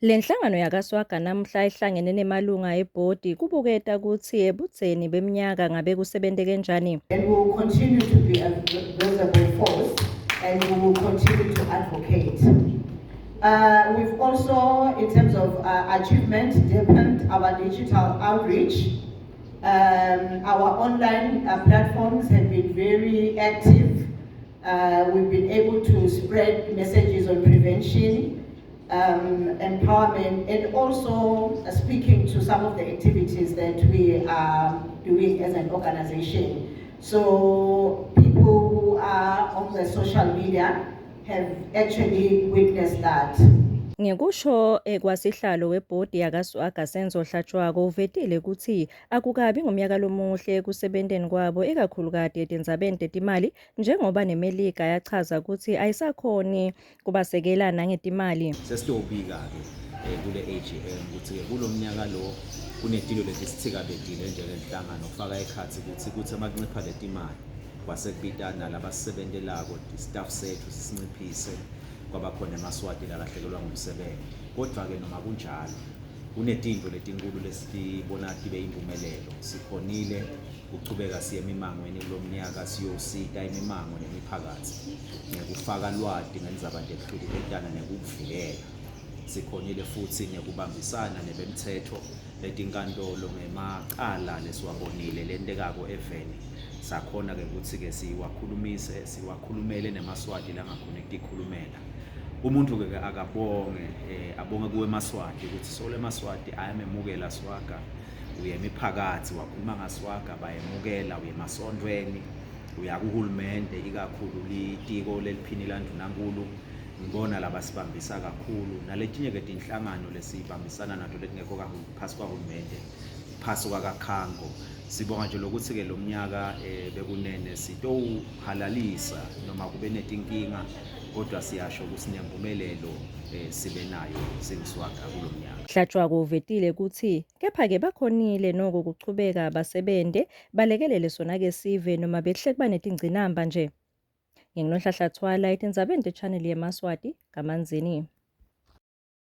Le nhlangano yakaSwaga namuhla ihlangene nemalunga ebhodi kubuketa kutsi ebudzeni beminyaka ngabe kusebenteke njani. And we will continue to be a visible force and we will continue to advocate. We've also, in terms of achievement, deepened our digital outreach. Our online platforms have been very active. We've been able to spread messages on prevention, empowerment, and also speaking to some of the activities that we are doing as an organization. So people who are on the social media have actually witnessed that. Ngekusho kwasihlalo webhodi yakaSwaga Senzo Hlatshwako uvetile kutsi akukabi ngumnyaka lomuhle ekusebenteni kwabo ikakhulukati etindzabeni tetimali njengoba neMelika yachaza kutsi ayisakhoni kubasekela nangetimali. Sesitobika-ke kule AGM ukuthi-ke kulo mnyaka lo kunetinto letisithikabetile njengenhlangano kufaka ekhatsi kutsi kutsi emakuncipha letimali kwase kubita nalabasebentelako staff sethu sisinciphise kwaba khona emaSwati lalahlekelwa ngumsebenzi. Kodwa-ke noma kunjalo kunetinto letinkulu lesitibona tibe impumelelo. Sikhonile kuchubeka siye emimangweni kulomnyaka siyosita imimango nemiphakatsi ngekufaka lwati ngendzaba tekuhlukubetana nekukuvikela. Sikhonile futsi nekubambisana nebemtsetfo letinkantolo ngemacala lesiwabonile lentekako eveni. Sakhona-ke kutsi-ke siwakhulumise siwakhulumele nemaSwati langakhoni kutikhulumela. Umuntu-ke ke akabonge abonge kuwe emaSwati ukuthi solo emaSwati ayamemukela Swaga, uye emiphakatsi wakhuluma ngaSwaga bayemukela, uye emasontfweni, uya kuhulumende ikakhulu litiko leliphini landunankulu ngibona labasibambisa kakhulu naletinye-ke tinhlangano lesibambisana nato letingekho phasi kwahulumende phasi kwakakhango. Sibonga nje lokuthi-ke lo mnyaka bekunene sitowuhalalisa noma kube netinkinga kodwa siyasho ukuthi nempumelelo sibe nayo singuSwaga kulo mnyaka. Hlatshwako uvetile kutsi kepha-ke bakhonile noko kuchubeka basebente balekelele sona-ke sive noma bekuhle kuba netingcinamba nje. NginguNonhlanhla Thwala etindzabeni te-channel yemaSwati kaManzini.